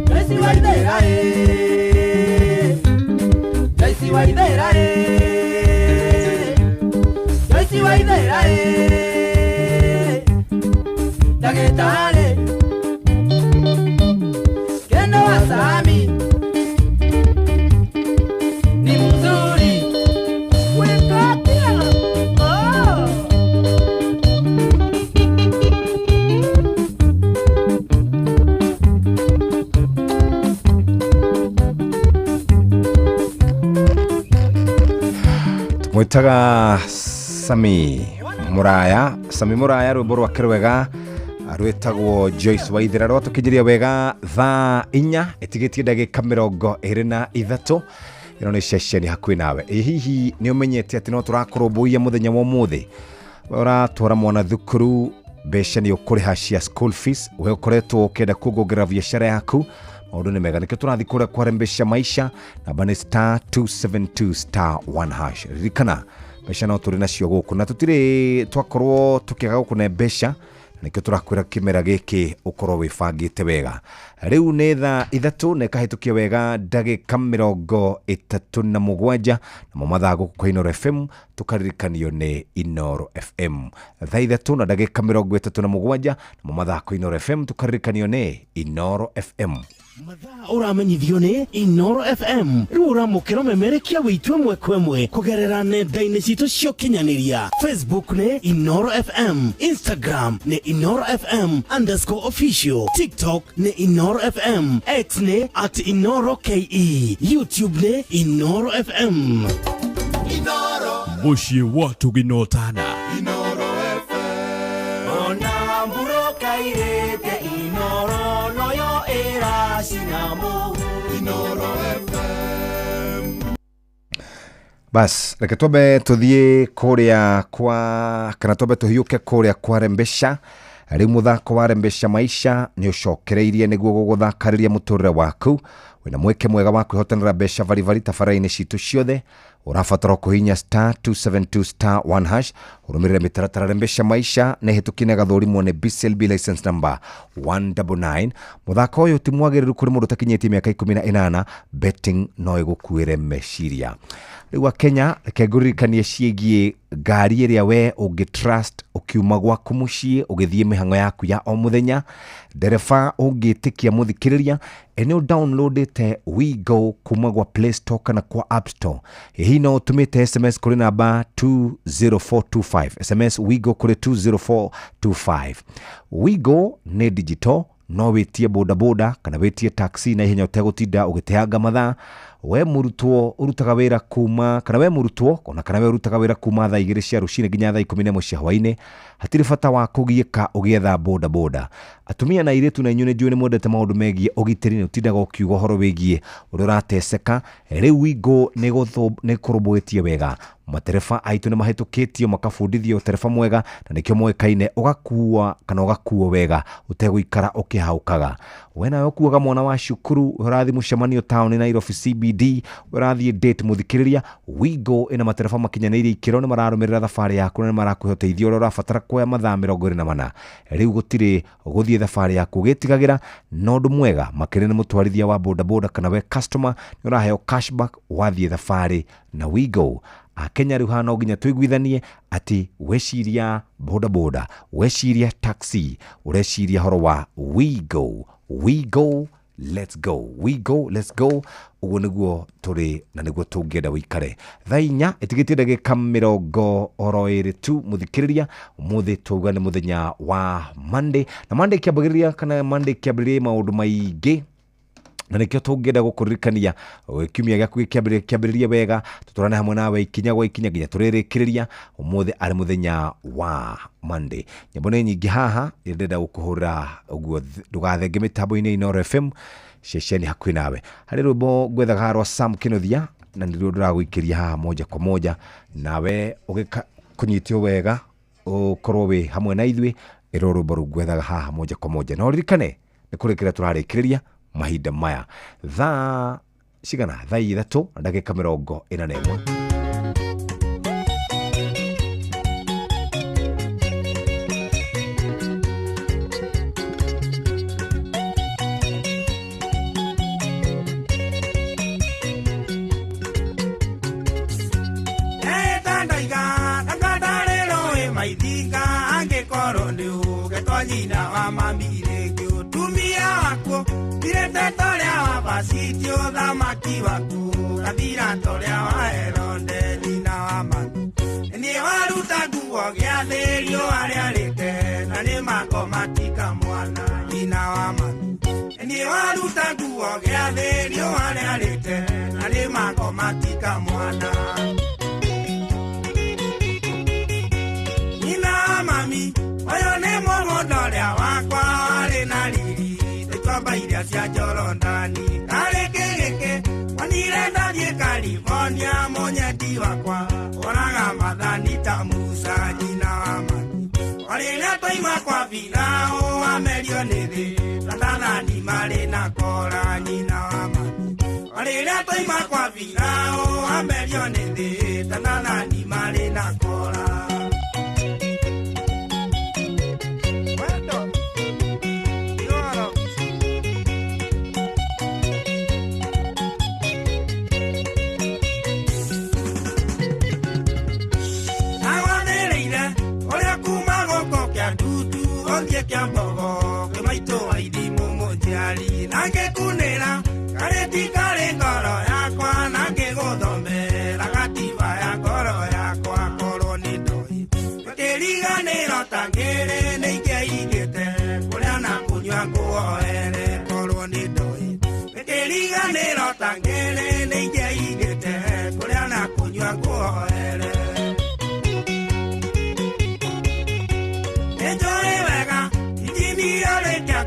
Joyce Waithera ĩ, Joyce Waithera ĩ, Joyce Waithera ĩ, ndagĩtarĩ Kendo wa Sami ni mzuri. Wekatia. Oh. Mwĩtaga Sami Muraya. Sami Muraya, rwĩmbo rwake rwega rwĩtagwo Joyce Waithera, rwatũkinyĩria wega thaa 4 ĩtigĩtie ndagĩka 23. Ĩno nĩ ceceni hakuhĩ nawe. Ĩ hihi nĩ ũmenyete atĩ no tũrakũrũmbũiya mũthenya wa ũmũthĩ? We ũratwara mwana thukuru, mbeca nĩ ũkũrĩha cia school fees, we ũkoretwo ũkĩenda kuongongerera biacara yaku, maũndũ nĩ mega. Nĩkĩo tũrathiĩ kũrĩa kwarembesha maisha. Namba nĩ star 272 star 1 hash. Ririkana mbeca no tũrĩ nacio gũkũ, na tũtirĩ twakorwo tũkĩaga gũkũne mbeca. Nĩkĩo tũrakwĩra kĩmera gĩkĩ ũkorwo wĩbangĩte wega. Rĩu nĩ thaa 3 na ĩkahĩtũkia wega ndagĩka 37, namo mathaa gũkũ kwa Inooro FM tũkaririkanio nĩ Inooro FM. Thaa 3 na ndagĩka 37, namo mathaa kwa Inooro FM tũkaririkanio nĩ Inooro FM. Mathaa ũramenyithio nĩ Inoro FM. Rĩu ũramũkĩra ũmemerekia wĩitũ ĩmwe kwa ĩmwe kũgerera nenda-inĩ citũ cia ũkinyanĩria. Facebook nĩ Inoro FM, Instagram nĩ Inoro FM underscore official, TikTok nĩ Inoro FM, X nĩ at Inoro KE, YouTube nĩ Inoro FM. Mũciĩ wa tũginotana. Ona mburoka irĩte Inoro noyo ĩracina mũhu. Bas, reke twambe tũthiĩ kũrĩa kwa, kana twambe tũhiũke kũrĩa kwa Rembesha. Rĩu mũthako wa Rembesha Maisha nĩ ũcokereirie nĩguo gũgũthakarĩria mũtũrĩre waku. Wĩna mweke mwega wa kwĩhotanĩra mbeca baribari tabarĩra-inĩ citũ ciothe. Ũrabatara kũhihinya star 272 star 1 hash, ũrũmĩrĩre mĩtaratara. Rembesha Maisha nĩ hĩtũkie na ĩgathũrimwo nĩ BCLB license number 199. Mũthako ũyũ ti mwagĩrĩru kũrĩ mũndũ ũtakinyĩtie mĩaka 18. Betting no ĩgũkuĩre meciria. Rĩu Akenya, reke ngũririkanie ciĩgiĩ ngari ĩrĩa we ũngĩ trust ũkiuma gwaku mũciĩ ũgĩthiĩ mĩhang'o yaku ya o mũthenya, ndereba ũngĩtĩkia. Mũthikĩrĩria, ĩ nĩ ũdownloadĩte WeGo kuma gwa Play Store kana kwa App Store? Hihi no ũtũmĩte SMS kũrĩ namba 20425, SMS WeGo kũrĩ 20425? WeGo nĩ digital, no wĩtie bodaboda kana wĩtie taxi na ihenya ũtegũtinda ũgĩteanga mathaa. We mũrutwo ũrutaga wĩra kuma, kana we mũrutwo ona kana we ũrutaga wĩra kuma thaa 2 cia rũcinĩ nginya thaa 11 cia hwainĩ, hatirĩ bata wa kũgiĩka ũgĩetha bodaboda. Atumia na airĩtu, na inyuĩ nĩ njũĩ nĩ mwendete maũndũ megiĩ ũgitĩri, nĩ ũtindaga ũkiuga ũhoro wĩgiĩ ũrĩa ũrateceka. Rĩu WeGo nĩ kũrũmbũĩtie wega. Matereba aitũ nĩ mahĩtũkĩtio makabundithio ũtereba mwega, na nĩkĩo moĩkaine. Ũgakua kana ũgakuo wega ũtegũikara ũkĩhaũkaga. We nawe ũkuaga mwana wa cukuru, we ũrathiĩ mũcemanio taũni Nairobi CBD, we ũrathiĩ date, mũthikĩrĩria, WeGo ĩna matereba makinyanĩirie ikĩro. Nĩ mararũmĩrĩra thabarĩ yaku na nĩ marakũhe ũteithio ũrĩa ũrabatara kuoya mathaa 24. Rĩu gũtirĩ gũthiĩ thabarĩ yaku ũgĩtigagĩra. Na ũndũ mwega makĩria nĩ mũtwarithia wa bodaboda kana we customer, nĩ ũraheo cashback wathiĩ thabarĩ na WeGo. Akenya, rĩu haha no nginya tũiguithanie atĩ weciria bodaboda, weciria taxi, ũreciria horo wa WeGo. WeGo, let's go. WeGo, let's go. Ũguo nĩguo tũrĩ na nĩguo tũngĩenda wĩikare. Thaa 4 ĩtigĩtie ndagĩka 22 tu. Mũthikĩrĩria, ũmũthĩ twauga nĩ mũthenya wa Monday, na Monday kĩambagĩrĩria, kana Monday kĩambĩrĩria maũndũ maingĩ, na nĩkĩo tũngĩenda gũkũririkania kiumia gĩaku gĩkĩambĩrĩria kĩambĩrĩrie wega. Tũtũrane hamwe nawe ikinya gwa ikinya nginya tũrĩrĩkĩrĩria. Ũmũthĩ arĩ mũthenya wa Monday. Nyĩmbo nĩ nyingĩ haha iria ndĩrenda gũkũhũrĩra, ũguo ndũgathenge mĩtambo-inĩ Inooro FM, ceceni hakuhĩ nawe. Harĩ rwĩmbo ngwethaga haha rwa Sam Kĩnuthia, na nĩruo ndĩragũikĩria haha moja kwa moja, nawe ũgĩka kũnyitio wega ũkorwo wĩ hamwe na ithuĩ. Ĩro rwĩmbo rũu ngwethaga haha moja kwa moja, na ũririkane nĩ kũrĩkĩra tũrarĩkĩrĩria mahinda maya. Thaa cigana? Thaa 3 na ndagĩka 41. nyina wa mami rĩngĩ ũtumia waku Thirĩte torĩa wa Vashiti ũthamaki waku Gathira torĩa wa Herode nyina wa mami Nĩ waruta nguo gĩathĩ riũa rĩarĩte na nĩ makomatika mwana nyina wa mami Nĩ waruta nguo gĩathĩ riũa rĩarĩte na nĩ makomatika mwana Nyina wa mami ũyũ nĩ mũgũnda ũrĩa wakwa warĩ na riri Twamba iria cia Jorodani karĩ kĩgĩkĩ wonire ndathiĩ California mũnyendi wakwa ũraga mathani ta Musa nyina wa mami O rĩrĩa twaima kwa Firaũ amerio nĩ thĩ Tatathani marĩ na kora nyina wa mami O rĩrĩa twaima kwa Firaũ amerio nĩ thĩ Tatathani marĩ na kora Kia mbogo kĩmaitũ wa irimũ mũnjiari na ngĩkunĩra karĩti karĩ ngoro yakwa na ngĩgũthomera gatiba ya ngoro yakwa korwo nĩ ndoĩ Kĩriganĩro ta ngĩrĩ nĩ ingĩaigĩte kũrĩa na kũnyua ngũoere korwo nĩ ndoĩ Kĩriganĩro ta ngĩrĩ nĩ ingĩaigĩte kũrĩa na kũnyua ngũoere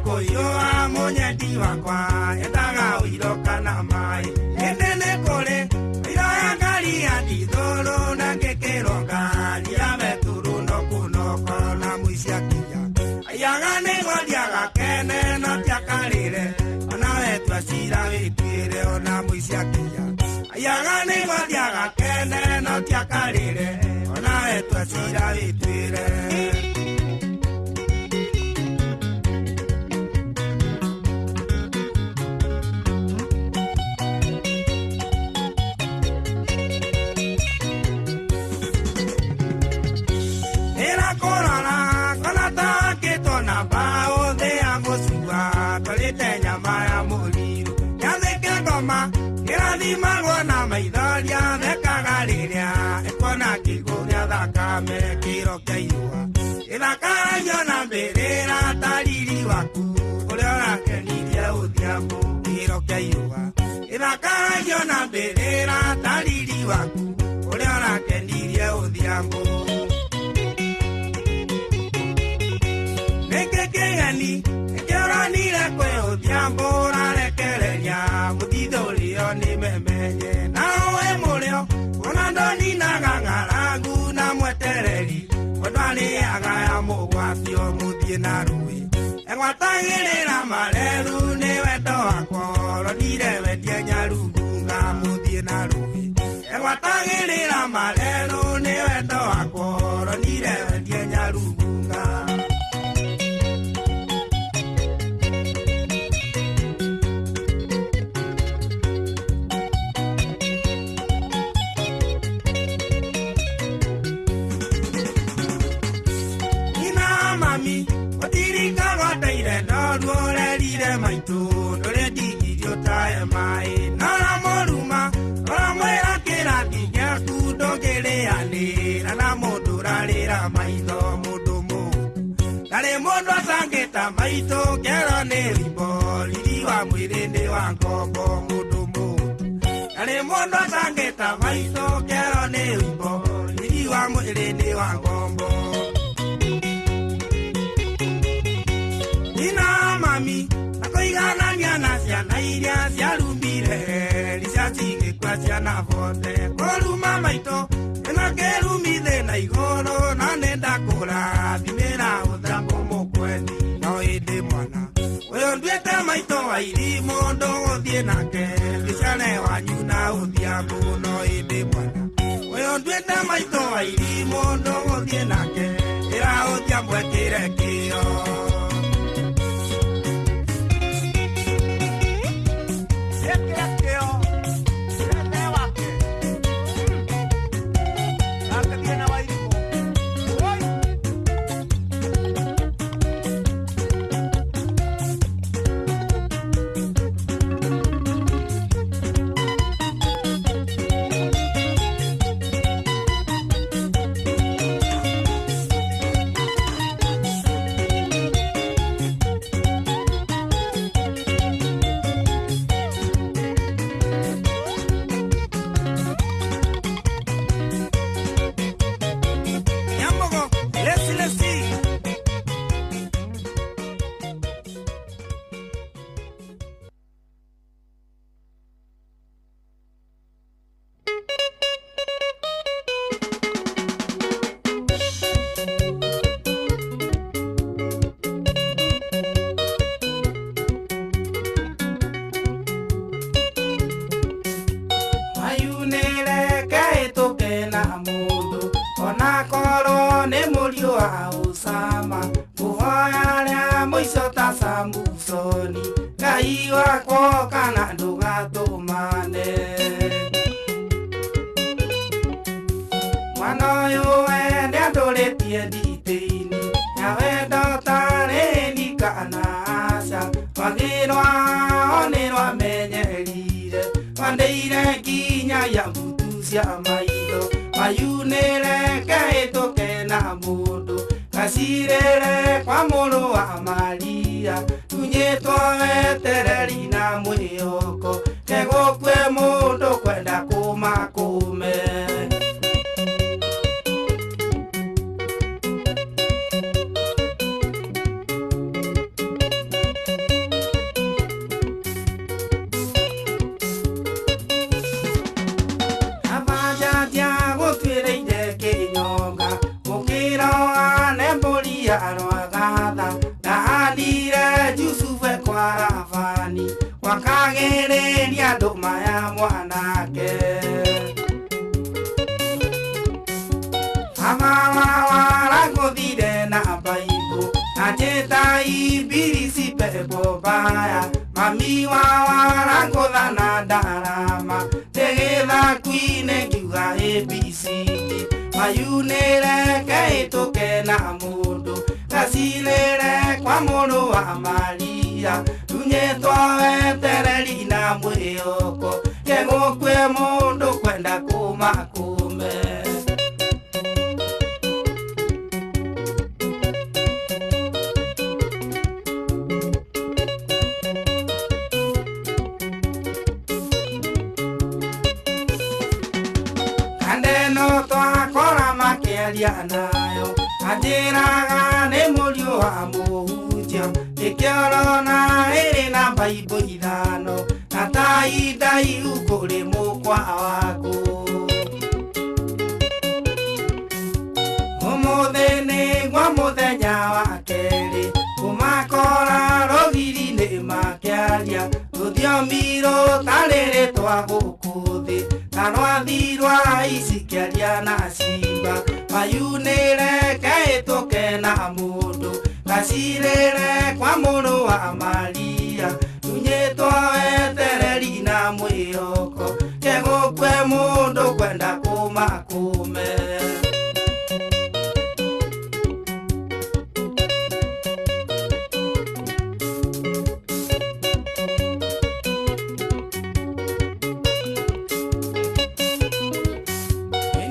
Kũiyũa mũnyendi wakwa endaga ũiro kana maĩ ĩndĩ nĩ kũrĩ ũiro ya ngari ya ndithũrũ na ngĩkĩrwo ngari ya betũrũ no kũnoko na mũici akinya aiyaga nĩ gwandiaga kene no tiakarĩre ona wetua cira wĩtuĩre ona mũici akinya aiyaga nĩ gwandiaga kene no tiakarĩre ona wetua cira wĩtuĩre Kĩrathimagwo na maithoria thekaga rĩrĩa ĩkuona kĩguũ gĩa thakame kĩro kĩa ihũa Gĩthakaragio na mbĩrĩra ta riri waku ũrĩa ũrakenirie ũthiambo kĩro kĩa ihũa Gĩthakaragio na mbĩrĩra ta riri waku ũrĩa ũrakenirie ũthiambo Nĩkĩ kĩgeni nĩkĩoranire kwĩ ũthiambo ũrarekereria mũthithũ ũrĩo nĩ memenye na ũĩ mũrĩo ona ndoninaga ng'aragu na mwetereri mũndũ arĩaga ya mũgwatio mũthiĩ na rũĩ Egwatagĩrĩra mareru nĩ wendo wakwa ronire wendie nyarugunga mũthiĩ na rũĩ Egwatagĩrĩra mareru nĩ wendo wakwa ronire wendie nyarugunga Maitũ ndũrĩ ndigiri ũtae maĩ na ũramũruma ũramwĩra kĩrathi gĩaku ndũngĩrĩanĩra na mũndũ ũrarĩra maitho mũndũ mũũru Ndarĩ mũndũ atangĩta maitũ kĩero nĩ rimbo riri wa mwĩrĩ nĩ wa ngombo mũndũ mũũru Ndarĩ mũndũ atangĩta maitũ kĩero nĩ rimbo riri wa mwĩrĩ nĩ wa ngombo Nyina mami Kũiganania na ciana iria ciarumire rica cigĩkua ciana bote Kũruma maitũ ĩno kĩrumi thĩ na igũrũ na nĩ ndakũrathimĩra ũthambo mũkwethi no ĩndĩ mwana ũyũ nduĩte maitũ wa irimũ ndũgũthiĩ nake thicane wanyu na ũthiambu no ĩndĩ mwana ũyũ nduĩte maitũ wa irimũ ndũgũthiĩ nake ĩra ũthiambu ekĩre kĩo Nĩ mũriũ wa Usama ngũhoya rĩa mũico ta Samusoni Ngai wakwa kana ndũgatũmane. Mwana ũyũ we nĩandũrĩtie nditĩini ya wendo tarĩ kana aca rwagĩ rwao nĩ rwamenyerire rwandeire nginya ya mbutu cia maitho mayunĩre kehĩtũke na mũndũ gacirĩre kwa mũrũ wa Maria tunyĩtwo wetereri na mwĩhoko kegũkue mũndũ kwenda kũmakũme. Arwagatha ndahandire Jusufu kwa Rabani wakagĩrĩria ndũma ya mwanake. Baba waragũthire na Baibũ na njĩta ibilisi pepo mbaya mami waragũtha na ndarama ndĩgĩthaku-inĩ ngiuga ABCD mayunĩre kehĩtũke na mũndũ gacirĩre kwa mũrũ wa Maria tunyĩtwo wetereri na mwĩhoko kegũkue mũndũ kwenda kũmakũme. Kandeno twakora makĩaria nayo anjĩraga nĩ mũriũ wa mũhunjia nĩkĩorona ĩrĩ na Baibũ ithano na tai ndaihu kũrĩ mũkwa waku. Ũmũthĩ nĩguo mũthenya wa kerĩ kũmakora rũgiri-inĩ makĩaria rũthiomi rũtarĩ rĩtwa gũkũ thĩ na rwathi rwa ici kĩaria na cimba mayunĩre kehĩtũke na mũndũ gacirĩre kwa mũrũ wa Maria tunyĩtwo wetereri na mwĩhoko kegũkue mũndũ kwenda kũmakũme.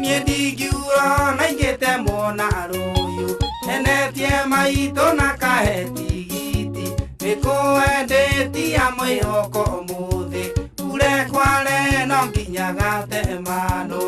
Niĩ ndingiuga naingĩte mwana rũyũ enetie maitũ na kahe tigiti nĩkũendetia mwĩhoko ũmũthĩ kure kware no nginya gatemano.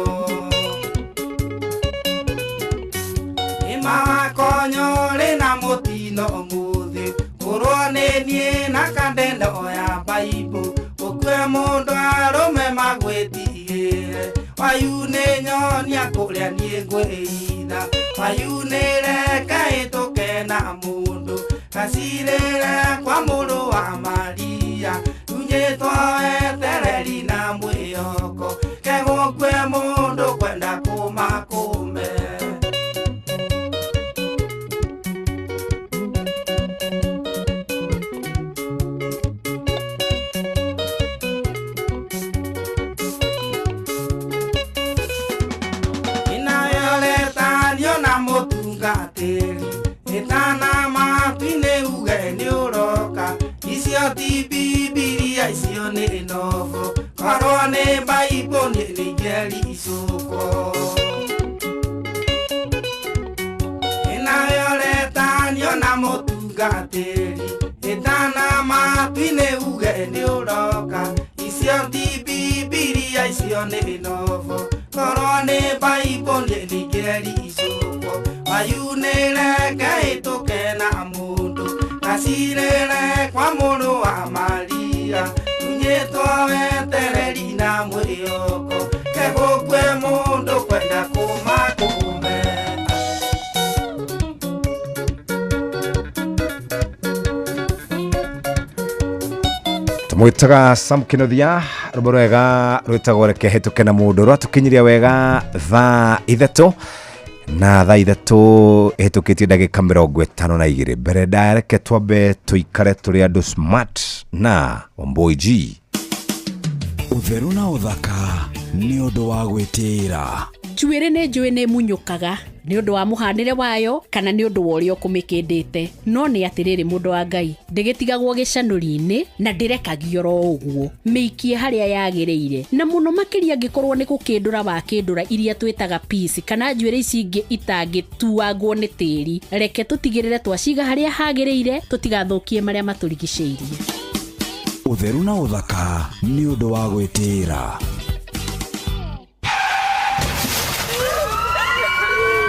Ĩmawakonyo rĩ na mũtino ũmũthĩ kũrwo nĩ niĩ na kandendo ya Baibũ gũkue mũndũ arũme magwĩtigĩre wayunĩ nyonia kũrĩa niĩ ngwĩitha wayunĩre kehĩtũke na mũndũ gacirĩre kwa mũrũ wa Maria tunyĩtwo wetereri na mwĩhoko kegũkue mũndũ kwenda kũmakũme. Mũtungatĩri ĩtana matu-inĩ uge nĩ ũroka icio ti Bibilia icio nĩ novo korwo nĩ Baibũ niĩ nĩingĩericũkwo. Ĩnayo retanio na mũtungatĩri ĩtana matu-inĩ uge nĩ ũroka icio ti Bibilia icio nĩ novo korwo nĩ Baibũ niĩ nĩingĩericũkwo mayunĩre kehĩtũke na mũndũ gacirĩre kwa mũrũ wa Maria tunyĩtwo wetereri na mwĩhoko kegũkue mũndũ kwenda kũmakũme. Tumwitaga Sam Kinothia rwĩmbo rwega rwĩtagwo reke hĩtũke na mũndũ rwatũkinyirie wega thaa 3 Na thaa 3 ĩhĩtũkĩtie ndagĩka 52 mbere ndareke twambe tũikare tũrĩ andũ smart na Wambui G. Ũtheru na ũthaka nĩ ũndũ wa gwĩtĩĩra. Njuĩrĩ nĩ njũĩ nĩ munyũkaga nĩ ũndũ wa mũhanĩre wayo kana nĩ ũndũ wa ũrĩa ũkũmĩkĩndĩte, no nĩ atĩrĩrĩ mũndũ wa Ngai, ndĩgĩtigagwo gĩcanũri-inĩ na ndĩrekagio ro ũguo, mĩikie harĩa yagĩrĩire, na mũno makĩria angĩkorwo nĩ gũkĩndũra wakĩndũra iria twĩtaga peace kana njuĩrĩ ici ingĩ itangĩtuangwo nĩ tĩri, reke tũtigĩrĩre twaciga harĩa hagĩrĩire tũtigathũkie marĩa matũrigicĩirie. Ũtheru na ũthaka nĩ ũndũ wa gwĩtĩĩra.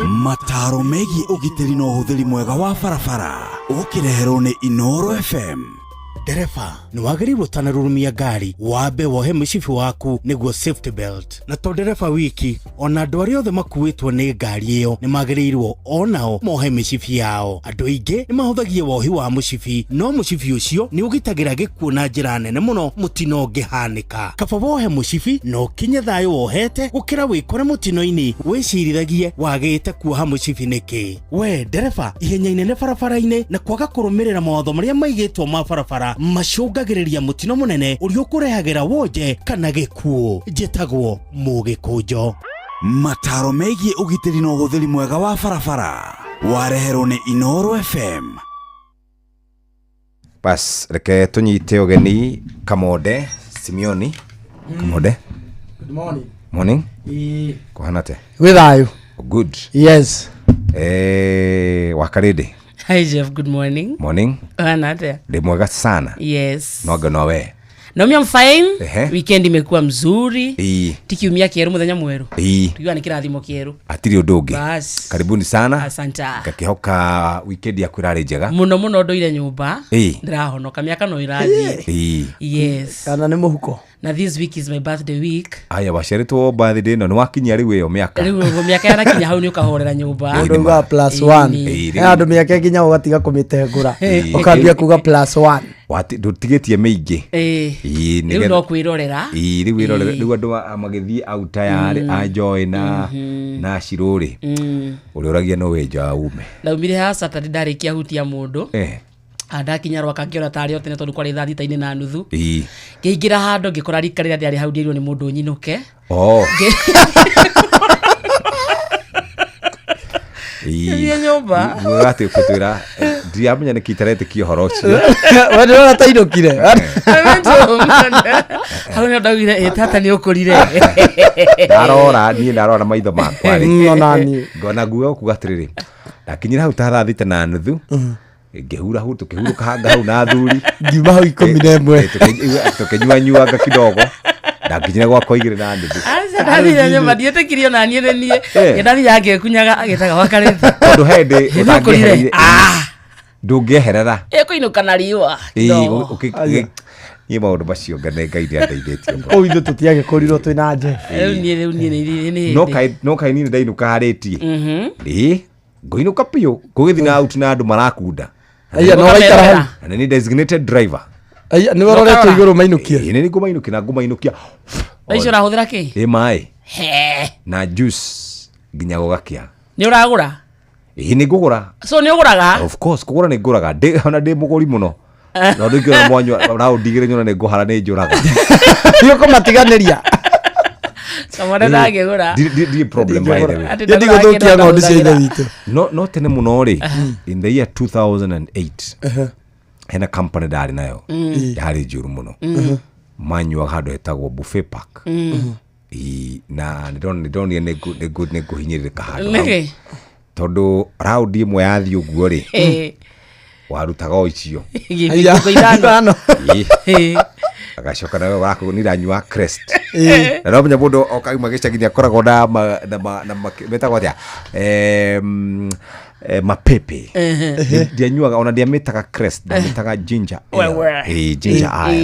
Mataro megiĩ ũgitĩri na ũhũthĩri mwega wa barabara ũkĩreherwo nĩ Inooro FM. Ndereba nĩ wagĩrĩirwo ũtanarurumia ngari wambe wohe mũcibi waku nĩguo safety belt, na to ndereba wiki, ona andũ arĩa othe makuĩtwo nĩ ngari ĩyo nĩ magĩrĩirwo onao mohe mĩcibi yao. Andũ aingĩ nĩ mahũthagia wohi wa mũcibi, no mũcibi ũcio nĩ ũgitagĩra gĩkuũ na njĩra nene mũno mũtino ũngĩhanĩka. Kaba wohe mũcibi na ũkinye thayũ wohete gũkĩra wĩkore mũtino-inĩ wĩcirithagie wagĩte kuoha mũcibi nĩkĩ. We ndereba, ihenya inene barabara-inĩ na kwaga kũrũmĩrĩra mawatho marĩa maigĩtwo ma barabara macũngagĩrĩria mũtino mũnene ũrĩa ũkũrehagĩra wonje kana gĩkuũ. Njĩtagwo Mũgĩkũnjo. Mataro megiĩ ũgitĩri na ũhũthĩri mwega wa barabara wareherwo nĩ Inooro FM. Bas, reke tũnyite ũgeni Kamonde Simioni. Kamonde. Good morning. Morning. Kũhana atĩa? Gwĩ thayũ. Good. Yes. Wakarĩndĩ. Hi Jeff, good morning. Morning. Ũhana atĩa? Ndĩ mwega sana. Yes. No ngeno we. Naomi, I'm fine. Ehe. Weekend imekuwa mzuri. Ii. Ti kiumia kĩerũ mũthenya mwerũ. Ii. Tukiuga nĩ kĩrathimo kĩerũ. Hatirĩ ũndũ ũngĩ. Bas. Karibuni sana. Asante. Ngakĩhoka weekend yaku ĩrarĩ njega. Mũno mũno ndũire nyũmba. Ii. Ndĩrahonoka mĩaka no ĩrathiĩ. Ii. Yes. Kana nĩ mũhuko. Na this week is my birthday week. Aya, waciarĩtwo birthday ĩno nĩ wakinyia rĩu ĩyo mĩaka. Rĩu ũguo mĩaka yanakinya hau nĩ ũkahorera nyũmba. Andũ augaga plus one. Ĩĩ, He andũ mĩaka ĩkinya ũgatiga kũmĩtengũra. Ĩĩ. Ũkambia kuga plus one. Ndũtigĩtie mĩingĩ. Ĩĩ. Ĩĩ, Rĩu nĩgetha- no kwĩrorera. Ĩĩ, rĩu wĩrorere rĩu andũ magĩthiĩ out aya rĩ, a Joy na Shirũ rĩ, ũrĩa ũragia no wenja ume. Ndaumire haha Saturday ndarĩkia hutia mũndũ. Eh. Ndakinya rwaka ngĩona tarĩ o tene tondũ kwarĩ thaa 6:30. Ĩĩ. Ngĩingĩra handũ ngĩkora rika rĩrĩa ndĩarĩ hau ndĩirwo nĩ mũndũ nyinũke. Oh. Ĩĩ. Ngĩthiĩ nyũmba. Ũgatĩ kũtwĩra ndiramenya nĩkĩ itaretĩkia ũhoro ũcio. We ndĩrona ta inũkire. I went home hau nĩho ndaugire ĩ tata nĩ ũkũrire. Ndarora niĩ ndarora maitho makwa rĩ. Ona niĩ. Ngona nguo kuga atĩrĩrĩ, ndakinyire hau ta thaa 6:30 ngĩhura hu tũkĩhurũka hanga hau na athuri. Ngiuma hau 11. Tũkĩnyuanyuanga kidogo. Ndakinyire gwakwa 2:30. Aca ndathire nyũmba ndiĩtĩkirie ona niĩ nĩ niĩ. Eh. Ndathiaga ngĩkunyaga agĩtaga wakarĩte. Tondũ he hĩndĩ Nĩ ũkũrire. ũtangĩehereire. Ah. Ndũngĩeherera. Ĩkũinũka na riũa. Ĩĩ, Kidogo. Niĩ maũndũ macio ngane Ngai nĩ andeithĩtie mũno. Kũu ithuĩ tũtiagĩkũrirwo twĩna Jeff. Rĩu niĩ rĩu niĩ nĩ No hĩndĩ. kaĩ no kaĩ niĩ nĩndainũka harĩtie. Ĩĩ, ngũinũka biũ ngũgĩthiĩ na out na andũ marakunda. Aya, no waikara hau. Na nĩ designated driver. Aya, nĩ ũroretwo igũrũ mainũkie. Ĩĩ, nĩ ngũmainũkia na ngũmainũkia. Thaa icio ũrahũthĩra kĩ? Ĩ maĩ He. na juice nginya gũgakĩa. Nĩ ũragũra? Ĩĩ nĩ ngũgũra. So nĩ ũgũraga? Of course kũgũra nĩ ngũraga. Ona ndĩ mũgũri mũno. No ndingĩona mwanyua raundi igĩrĩ nyone nĩ ngũhara nĩ njũraga. Nĩ ũkũmatiganĩria. Kamwana ndangĩgũra. Ndirĩ problem by the way. Atĩ Niĩ ndigũthũkia ng'ondu cia ithe witũ. No tene mũno rĩ, in the year 2008 hena company ndarĩ nayo yarĩ njũru mũno. Manyuaga handũ hetagwo buffet park. Ĩĩ, na nĩndonire nĩngũhinyĩrĩrĩka handũ hau. Nĩkĩ? Tondũ raundi ĩmwe yathiĩ ũguo rĩ, Ĩĩ. warutaga o icio. Aya, Gĩbiko ithano. ithano. Ĩĩ. Ĩĩ. Agacoka nawe waku niranyua crest. Na no menya mũndũ okauma gĩcagi nĩ akoragwo na metagwo atĩa? Mapepe. Ndianyuaga ona ndiamĩtaga crest, ndamĩtaga ginger ale. Wewe. Ĩĩ, ginger ale.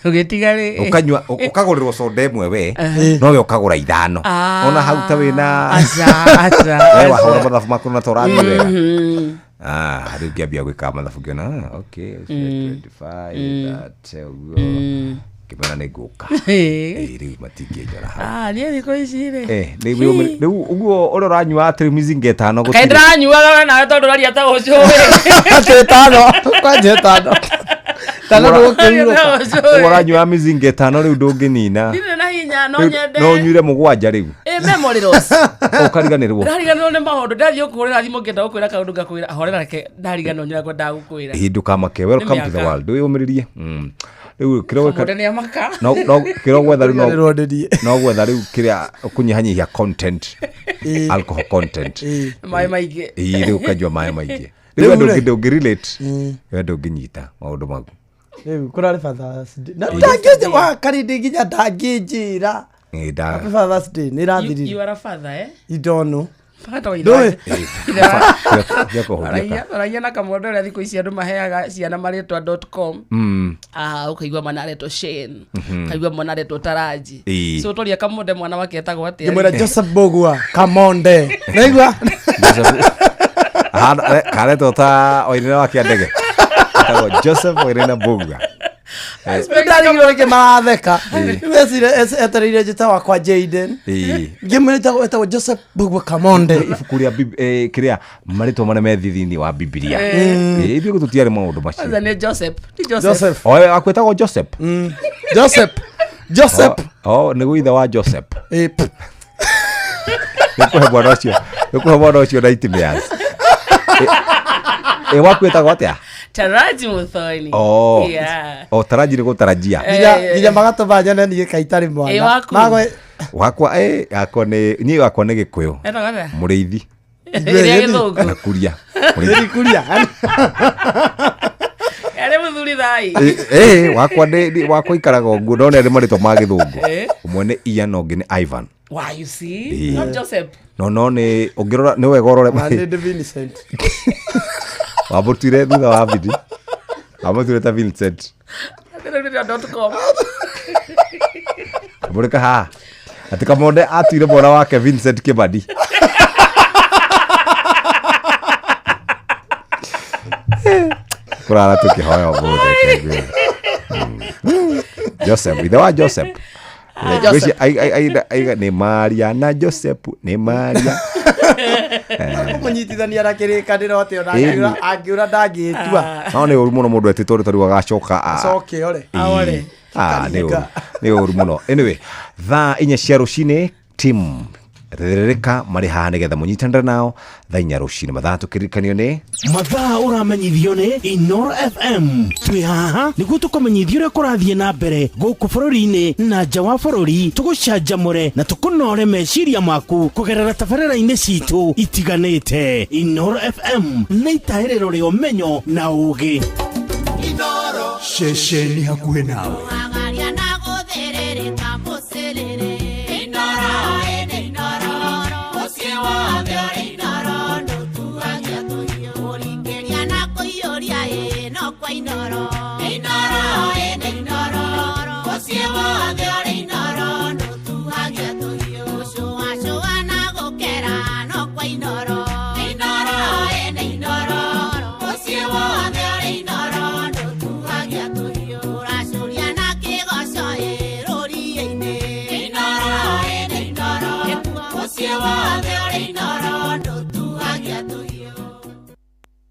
Ũgĩtiga rĩ. Ũkanyua ũkagũrĩrwo soda ĩmwe we, nowe ũkagũra ithano. Ona hau ta wĩna Aca, aca. we wahũra mathabu maku na ta ũrathiĩ wega. Ah, rĩu ngĩambia gwĩka mathabu ngĩona, okay, 25, 30, ũguo. Ngĩmera nĩ ngũka. Ĩĩ, rĩu matingĩnjora hau. Ah, niĩ thikũ ici rĩ. Eh, rĩu ũguo ũrĩa ũranyua atĩ rĩu mizinga ĩtano Kaĩ gũtirĩ. ndĩranyuaga we nawe tondũ ũraria ta ũcũĩ. Atĩ ĩtano kwanja ĩtano tano ndũgũkĩhurũka. Ũguo ũranyua mizinga ĩtano rĩu ndũngĩnina. Ndirĩ na hinya no Rĩu nyende. no ũnyuire mũgwanja rĩu. Ĩ, memory loss. Ũkariganĩrwo. Ndariganĩrwo nĩ maũndũ ndathiĩ ũkũhũrĩra thimũ ngĩenda gũkwĩra kaũndũ ngakwĩra horera reke ndariganĩrwo nyũra kwendaga gũkwĩra. Ĩĩ, ndũkamake. Welcome to the mĩaka. world. Wĩyũmĩrĩrie. Rĩu kĩrĩa Kamũndũ nĩ amaka. no kĩrĩa gwetha rĩu Ndariganĩrwo nĩ niĩ. no gwetha rĩu kĩrĩa kũnyihanyihia content, alcohol content. Maĩ maingĩ. Ĩĩ, rĩu ũkanyua maĩ maingĩ. Rĩu we Rĩu rĩ. ndũngĩ relate. We ndũngĩnyita maũndũ mau. Rĩu kũrarĩ Father's Day. Na ndangĩnjĩ wa karindi nginya ndangĩnjĩra. Ĩĩ, nda- Happy Father's Day nĩ You ĩrathirire. are a father, eh? You don't know. Bata wa Ndũĩ. ithe wa- Tiga kũhũthia ka. Aragia na kamondo ũrĩa thikũ ici andũ maheaga ciana marĩtwa com. Ah, ũkaigua mwana aretwo Shane, ũkaigua mwana aretwo Taraji. Ĩĩ. So ũtoria kamonde mwana wake etagwo atĩa? Ngĩmwĩra Joseph Mbugua Kamonde. Naigua? Karetwo ta Wainaina wa Kĩandege. Etagwo Joseph Wainaina Mbugua. Ndarigirwo nĩkĩ maratheka. Rĩu etereire njĩta wakwa Jaden. Ĩĩ. Ngĩmwĩra etagwo Joseph Mbugua Kamonde. Ibuku rĩa kĩrĩa marĩtwa marĩa me thĩinĩ wa Bibilia. Ĩĩ, ithuĩ tũtiarĩ maũndũ macio. Kwanza nĩ Joseph. Ni Joseph. Joseph. O akwĩtagwo Joseph. Joseph. Joseph. O nĩguo ithe wa Joseph. Ĩĩ, p- Nĩkũhe mwana ũcio, nĩkũhe mwana ũcio nightmares. Ĩ waku ĩtagwo atĩa? Taraji Muthoni. Oh. Yeah. O taraji nĩ gũtarajia. Nginya magatũma nyone niĩ kaĩ itarĩ Ĩ, mwana. waku? Magwe- Wakwa yakwa nĩ niĩ wakwa nĩ Gĩkũyũ. Etagwo atĩa? Mũrĩithi Ĩrĩa gĩthũngũ. na kuria. Mũrĩithi. Nĩ kuria. Arĩ mũthuri thai. Ĩ wakwa nĩ wakwa ikaraga ũguo no nĩ arĩ marĩtwa ma gĩthũngũ. Ũmwe nĩ Ian ũngĩ nĩ Ivan. Why you see? Ĩĩ. Not Joseph. No no nĩ ũngĩrora nĩ wega ũrore. Na nĩ ndĩ Vincent. Wamũtuire thutha wa Vini. Wamũtuire ta Vincent. Ndĩrauire dot com. Mũrĩka haha. Atĩ Kamonde atuire mwana wake Vincent Kĩbadi. Kũrara tũkĩhoya ũmũthĩ. Joseph, ithe wa Joseph. Joseph. Aiga nĩ Maria na Joseph nĩ Maria. Kũmũnyitithania na kĩrĩkanĩro atĩ ona Ĩĩ. angĩũra ndangĩtua. No nĩ ũru mũno mũndũ etĩtwo rĩtwa rĩu agacoka Acoke ore. Ĩĩ. Ah, nĩ ũru nĩ ũru mũno. Anyway, thaa 4 cia rũcinĩ team rĩrĩka marĩ haha nĩgetha mũnyitanĩre nao thaa 4 rũcinĩ mathaa tũkĩririkanio nĩ Mathaa ũramenyithio nĩ Inoro FM. Twĩ haha nĩguo tũkũmenyithia ũrĩa kũrathiĩ na mbere gũkũ bũrũri-inĩ na nja wa bũrũri, tũgũcanjamũre na tũkũnore meciria maku kũgerera tabarĩra-inĩ citũ itiganĩte. Inoro FM nĩ itaĩrĩro rĩa ũmenyo na ũũgĩ. Ceceni hakuhĩ nawe.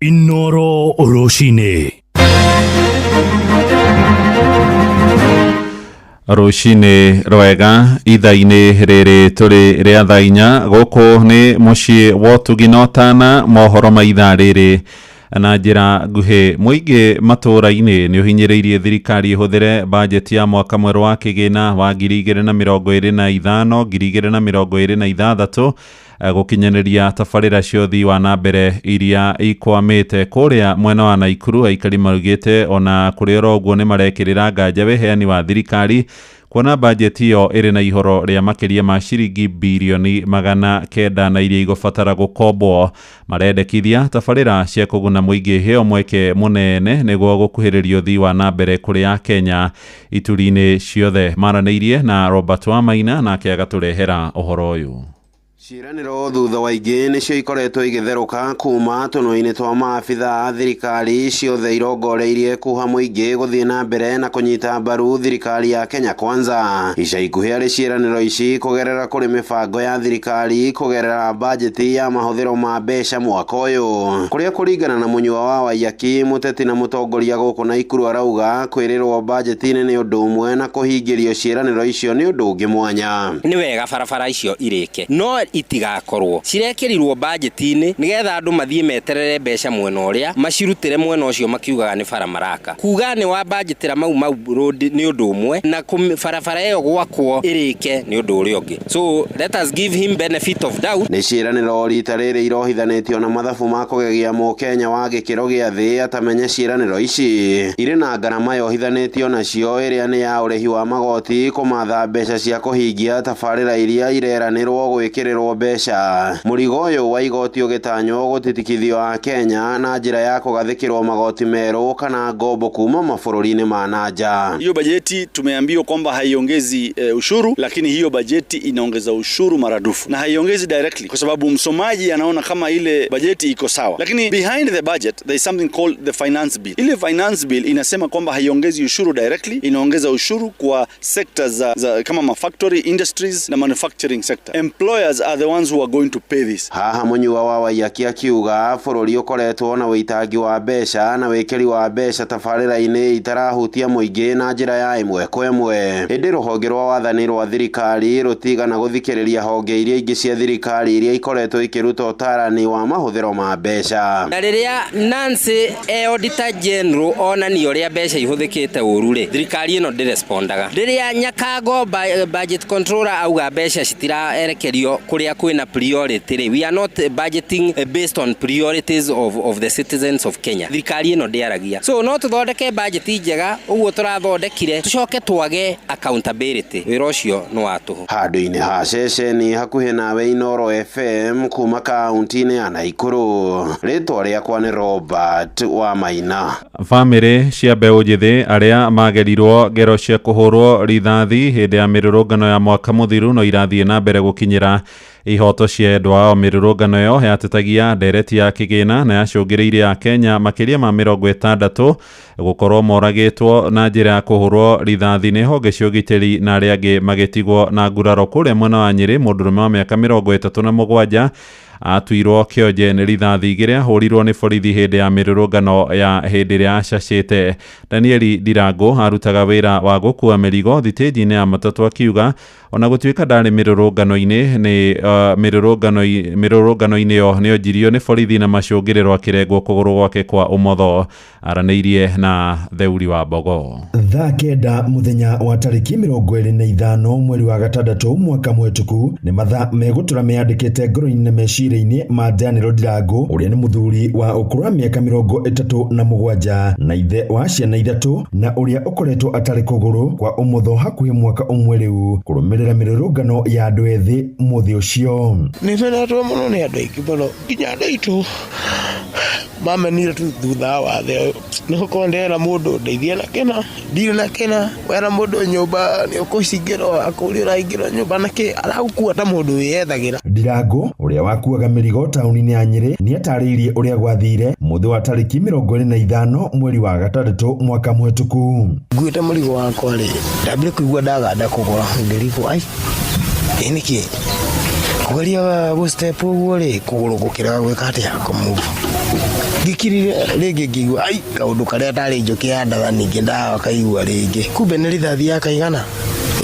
Inoro rũcinĩ. Rũcinĩ rwega ithaa-inĩ rĩrĩ tũrĩ rĩa thaa 4 gũkũ nĩ mũciĩ wa ũtugi na ũtana mohoro ma ithaa rĩrĩ na njĩra nguhĩ. Mũingĩ matũũra-inĩ nĩ ũhinyĩrĩirie thirikari ĩhũthĩre bajeti ya mwaka mwerũ wa kĩgĩna wa 2025 2026 gũkinyanĩria tabarĩra cia ũthii wa na mbere iria ikwamĩte. Kũrĩa mwena wa Naikuru aikari maugĩte ona kũrĩ oro ũguo nĩ marekĩrĩra nganja wĩheani wa thirikari kuona bajeti ĩyo ĩrĩ na ihoro rĩa makĩria ma ciringi birioni 900 na iria igũbatara gũkombwo. Marendekithia tabarĩra cia kũguna mũingĩ iheo mweke mũnene nĩguo gũkuhĩrĩria ũthii wa na mbere kũrĩ Akenya ituri-inĩ ciothe. Maranĩirie na Robert Wamaina nake agatũrehera ũhoro ũyũ. Ciĩranĩro thutha wa ingĩ nĩcio ikoretwo igĩtherũka kuma tũnua-inĩ twa maabitha a thirikari ciothe irongoreirie kuha mũingĩ gũthiĩ na mbere na kũnyita mbaru thirikari ya Kenya Kwanza. Ica ikuhĩ arĩ ciĩranĩro ici kũgerera kũrĩ mĩbango ya thirikari kũgerera bajeti ya mahũthĩro ma mbeca mwaka ũyũ, kũrĩa kũringana na Mũnyua wa Waiyaki, mũteti na mũtongoria gũkũ Naikuru arauga kwĩrĩrwo bajeti-inĩ nĩ ũndũ ũmwe na kũhingĩrio ciĩranĩro icio nĩ ũndũ ũngĩ mwanya. Nĩ wega barabara icio irĩke, no itigakorwo cirekĩrirwo bajeti-inĩ nĩgetha andũ mathiĩ meterere mbeca mwena ũrĩa macirutĩre mwena ũcio makiugaga nĩ bara maraka. Kuga nĩ wa budgetĩra Mau Mau Road nĩ ũndũ ũmwe na barabara ĩyo gwakwo ĩrĩke nĩ ũndũ ũrĩa ũngĩ. So let us give him benefit of doubt. Nĩ ciĩranĩro rita rĩrĩ irohithanĩtio na mathabu ma kũgegia mũkenya wa gĩkĩro gĩa thĩ atamenye ciĩranĩro ici irĩ na ngarama yohithanĩtio nacio ĩrĩa nĩ ya ũrĩhi wa magoti kũmatha mbeca cia kũhingia tabarĩra iria ireranĩrwo gwĩkĩrĩrwo mbeca. Mũrigo ũyũ wa igoti ũgĩtanywo gũtitikithio Akenya na njĩra ya kũgathĩkĩrwo magoti merũ kana ngombo kuma mabũrũri-inĩ ma na nja. Hiyo bajeti tumeambiwa kwamba haiongezi ushuru, lakini hiyo bajeti inaongeza ushuru maradufu na haiongezi directly, kwa sababu msomaji anaona kama ile bajeti iko sawa, lakini behind the budget there is something called the finance bill. Ile finance bill inasema kwamba haiongezi ushuru directly, inaongeza ushuru kwa sectors za kama ma factory industries na manufacturing sector. Employers are the ones who are going to pay this. Haha Mũnyua wa Waiyaki akiuga bũrũri ũkoretwo na wĩitangi wa mbeca na wĩkĩri wa mbeca tabarĩra-inĩ itarahutia mũingĩ na njĩra ya ĩmwe kwa ĩmwe, ĩndĩ rũhonge rwa wathani rwa thirikari rũtigana gũthikĩrĩria honge iria ingĩ cia thirikari iria ikoretwo ikĩruta ũtarani wa mahũthĩro ma mbeca. Na rĩrĩa Nancy e Auditor General onania ũrĩa mbeca ihũthĩkĩte ũru rĩ, thirikari ĩno ndĩrespondaga. Rĩrĩa Nyakango budget controller auga mbeca citiraerekerio kũrĩa kwĩna priority rĩ, we are not budgeting based on priorities of the citizens of Kenya. Thirikari ĩno ndĩaragia. So no tũthondeke budget njega ũguo tũrathondekire, tũcoke twage accountability. Wĩra ũcio nĩ wa tũhũ. Handũ-inĩ ha ceceni hakuhĩ nawe Inooro FM kuma kaunti-inĩ ya Naikuru, rĩtwa rĩakwa nĩ Robert wa Maina. Bamĩrĩ cia mbeũ njĩthĩ arĩa magerirwo ngero cia kũhũrwo rithathi hĩndĩ ya mĩrũrũngano ya mwaka mũthiru no irathiĩ na mbere gũkinyĩra ihoto cia endwa ao. Mĩrũrũngano ĩyo yatetagia ndereti ya kĩgĩna na yacũngĩrĩirie Akenya makĩria ma 60 gũkorwo moragĩtwo na njĩra ya kũhũrwo rithathi nĩ honge cia ũgitĩri na arĩa angĩ magĩtigwo na nguraro. Kũrĩa mwena wa Nyĩrĩ, mũndũrũme wa mĩaka 37 atuirwo kĩonje nĩ rithathi 2 ahũrirwo nĩ borithi hĩndĩ ya mĩrũrũngano ya hĩndĩ ĩrĩa acacĩte. Danieli Ndirango arutaga wĩra wa gũkua mĩrigo thitĩnji-inĩ ya matatũ akiuga ona gũtuĩka ndarĩ mĩrũrũngano-inĩ nĩ mĩrũrũngano-inĩ ĩyo nĩonjirio nĩ borithi na macũngĩrĩro akĩrengwo kũgũrũ gwake kwa ũmotho. Aranĩirie na Theuri wa Mbogo. Thaa 9 mũthenya wa tarĩki 25 mweri wa 6 mwaka mũhetũku nĩ mathaa megũtũra meyandĩkĩte ngoro-inĩ na meciria-inĩ ma Daniel Ndirango ũrĩa nĩ mũthuri wa ũkũrũ wa mĩaka 37 na ithe wa ciana 3 na ũrĩa ũkoretwo atarĩ kũgũrũ kwa ũmotho hakuhĩ mwaka ũmwe rĩu kũrũmĩrĩra mĩrũrũngano ya andũ ethĩ mũthĩ ũcio. Nĩ menetwo mũno nĩ andũ aingĩ mũno nginya andũ aitũ mamenire tu thutha wa thĩ nĩ gũkorwo ndĩrera mũndũ ndeithie na kĩna ndirĩ na kĩna wera mũndũ nyũmba nĩ ũkũcingĩrwo akũria ũraingĩrwo nyũmba na kĩ aragũkua ta mũndũ wĩyethagĩra. Ndirango ũrĩa wakuaga mĩrigo taũni-inĩ ya Nyĩrĩ nĩatarĩirie ũrĩa gwathire mũthĩ wa tarĩki 25 mweri wa 6 mwaka mũhetũku. Nguĩte mũrigo wakwa rĩ ndambire kũigua ndaganda kũgũra ngĩrigwo ai ĩ nĩkĩ kũgeria gũ step ũguo rĩ kũgũrũ gũkĩrega gwĩka atĩa kũmove ngĩkirire rĩngĩ ngĩigua ai kaũndũ karĩa ndarĩ njũkĩ ya ndatha ningĩ ndakaigua rĩngĩ kumbe nĩ rithathi ya kaigana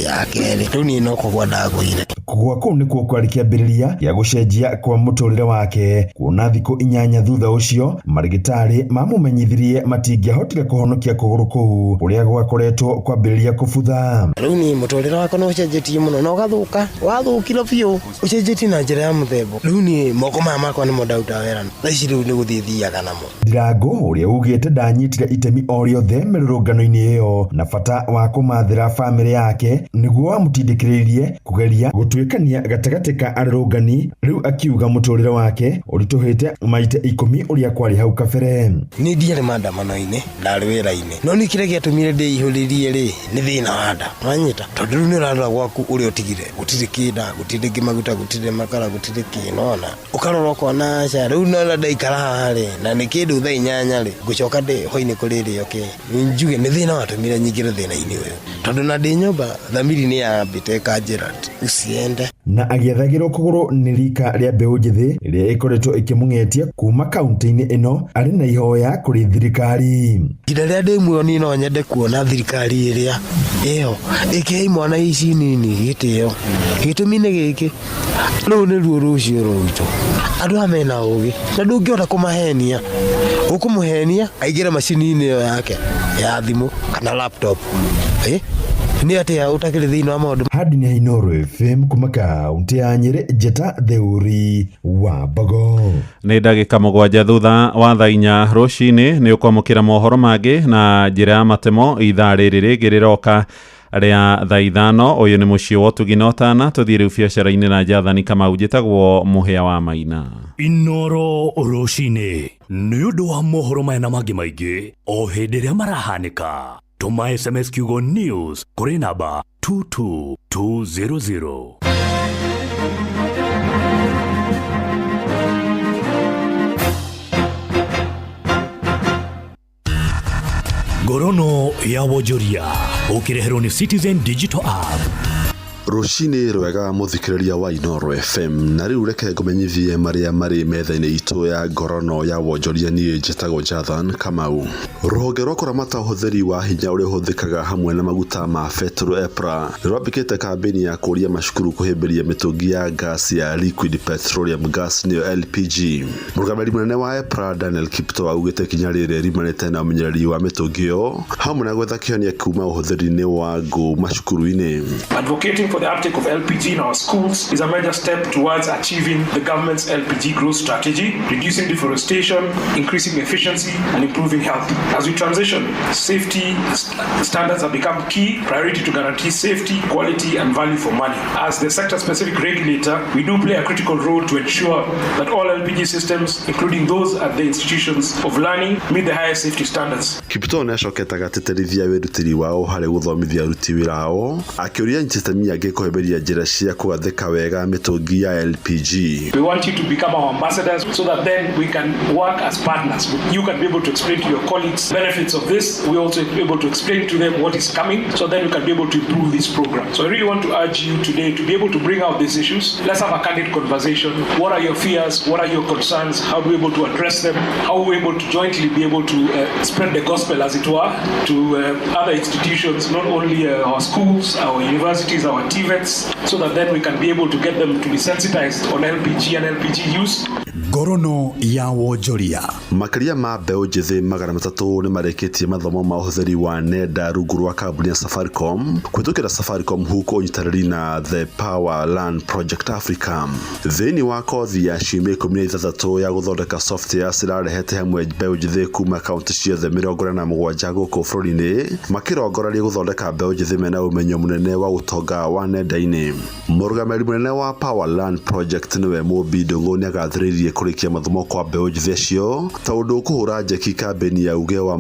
ya kerĩ rĩu niĩ no kũgwa ndagũire. Kũgũa kũu nĩkuo kwarĩ kĩambĩrĩria gĩa gũcenjia kwa mũtũrĩre wake kuona thikũ 8 thutha ũcio marĩgĩtarĩ mamũmenyithirie matingĩahotire kũhonokia kũgũrũ kũu kũrĩa gwakoretwo kwambĩrĩria kũbutha. Rĩu niĩ mũtũrĩre wakwa nĩ ũcenjetie mũno na ũgathũka wathũkire biũ ũcenjetie na njĩra ya mũthemba rĩu niĩ moko maya makwa nĩmo ndarutaga wĩra thaa ici rĩu nĩ gũthiĩ thiaga namo. Ndirango ũrĩa ugĩte ndanyitire itemi o rĩothe mĩrũrũngano-inĩ ĩyo na bata wa kũmathĩra bamĩrĩ yake nĩguo wamũtindĩkĩrĩirie kũgeria gũtuĩka Gũtuĩkania gatagatĩ ka arũrũngani rĩu akiuga mũtũrĩre wake ũritũhĩte maita 10 ũrĩa kwarĩ hau kabere. Niĩ ndiarĩ maandamano-inĩ, ndarĩ wĩra-inĩ, no niĩ kĩrĩa gĩatũmire ndĩihũrĩrie rĩ nĩ thĩna wa nda, wanyita, tondũ rĩu nĩ ũrarora gwaku ũrĩa ũtigire, gũtirĩ kĩnda, gũtirĩ kĩmaguta, gũtirĩ makara, gũtirĩ kĩ, nona ũkarora ũkona aca, rĩu nona ndaikara haha rĩ, na nĩ kĩndũ thaa 8 rĩ, ngũcoka ndĩ hwainĩ kũrĩrĩo kĩ, njuge nĩ thĩna watũmire nyingĩre thĩna-inĩ ũyũ, tondũ na ndĩ nyũmba thamiri nĩ yambĩte ĩkanjĩra usiende. Na agĩethagĩrwo kũgũrũ nĩ rika rĩa mbeũ njĩthĩ ĩrĩa ĩkoretwo ĩkĩmũng'etia kuma kaunti-inĩ ĩno arĩ na ihoya kũrĩ thirikari. Ihinda rĩrĩa ndĩ muoyo niĩ no nyende kuona thirikari ĩrĩa ĩho ĩkĩhe imwana ici nini gĩtĩo. Gĩtũmi nĩ gĩkĩ, rũrũ nĩruo rũciũ rwitũ, andũ aya mena ũgĩ na ndũngĩhota kũmahenia, ũkũmũhenia aingĩre macini-inĩ ĩyo yake ya thimũ kana laptop, nĩ atĩa ũtakĩrĩ thĩinĩ wa maũndũ. Hadi Inooro FM kuma kaunti ya Nyĩrĩ, Njeta Theuri wa Mbogo. Nĩ ndagĩka 7 thutha wa thaa 4 rũcinĩ. Nĩ ũkwamũkĩra mohoro mangĩ na njĩra ya matemo ithaa rĩrĩ rĩngĩ rĩroka rĩa thaa 5. Ũyũ nĩ mũciĩ wa ũtugi na ũtana. Tũthiĩ rĩu biacara-inĩ na Jathani Kamau. Njĩtagwo Mũhĩa wa Maina. Inooro rũcinĩ nĩ ũndũ wa mohoro maya na mangĩ maingĩ o hĩndĩ ĩrĩa marahanĩka, tũma SMS kiugo news kũrĩ namba 22200. Ngorono ya wonjoria ũkĩreherwo nĩ Citizen Digital App. Rũcinĩ rwega mũthikĩrĩria wa Inooro FM, na rĩu reke ngũmenyithie marĩa marĩ metha-inĩ itũ ya ngorono ya wonjoria. Niĩ njĩtagwo Jathan Kamau. Rũhonge rwa kũramata ũhũthĩri wa hinya ũrĩa ũhũthĩkaga hamwe na maguta ma betũrũ EPRA nĩ rwambĩkĩte kambĩini ya kũũria macukuru kũhĩmbĩria mĩtũngi ya gas ya liquid petroleum gas, nĩyo LPG. Mũrũgamĩrĩri mũnene wa EPRA Daniel Kipto augĩte ikinya rĩrĩ riumanĩte na ũmenyereri wa mĩtũngi ĩyo hamwe na gwetha kĩhonia kuma ũhũthĩri-inĩ wa ngũ macukuru-inĩ. Advocating for the uptake of LPG in our schools is a major step towards achieving the government's LPG growth strategy, reducing deforestation, increasing efficiency, and improving health. As we transition, safety standards have become key priority to guarantee safety, quality, and value for money. As the sector-specific regulator, we do play a critical role to ensure that all LPG systems, including those at the institutions of learning, meet the highest safety standards. Kipto nĩ acokete agatĩtĩrithia wĩrutĩri wao harĩ gũthomithia aruti wĩra ao, akĩũria anyiti angĩ kũhĩmbĩria njĩra cia kũgathĩka wega mĩtũngi ya LPG. We want you to become our ambassadors so that then we can work as partners. You can be able to explain to your colleagues benefits of this. We also be able to explain to them what is coming, so then we can be able to improve this program. So I really want to urge you today to be able to bring out these issues. Let's have a candid conversation. What are your fears? What are your concerns? How do we able to address them? How are we able to jointly be able to spread the gospel, as it were, to other institutions, not only our schools, our universities, our TVETs, so that then we can be able to get them to be sensitized on LPG and LPG use. Ngorono ya wonjoria. Makĩria ma mbeũ njĩthĩ 300 nĩ marĩkĩtie mathomo ma ũhũthĩri wa nenda rungu rwa kambuni ya Safaricom kũhĩtũkĩra Safaricom Hook ũnyitanĩri na The Power Learn Project Africa. Thĩinĩ wa kothi ya ciumia 16 ya gũthondeka software cirarehete hamwe mbeũ njĩthĩ kuma kaunti ciothe 47 gũkũ bũrũri-inĩ, makĩrongoreria gũthondeka mbeũ njĩthĩ mena ũmenyo mũnene wa ũtonga wa nenda-inĩ. Mũrũgamĩrĩri mũnene wa Power Learn Project nĩwe Mũmbi Ndũng'ũ nĩagathĩrĩirie kũrĩkia mathomo kwa mbeũ njĩthĩ acio ta ũndũ ũkũhũra njeki kambĩini ya uge wa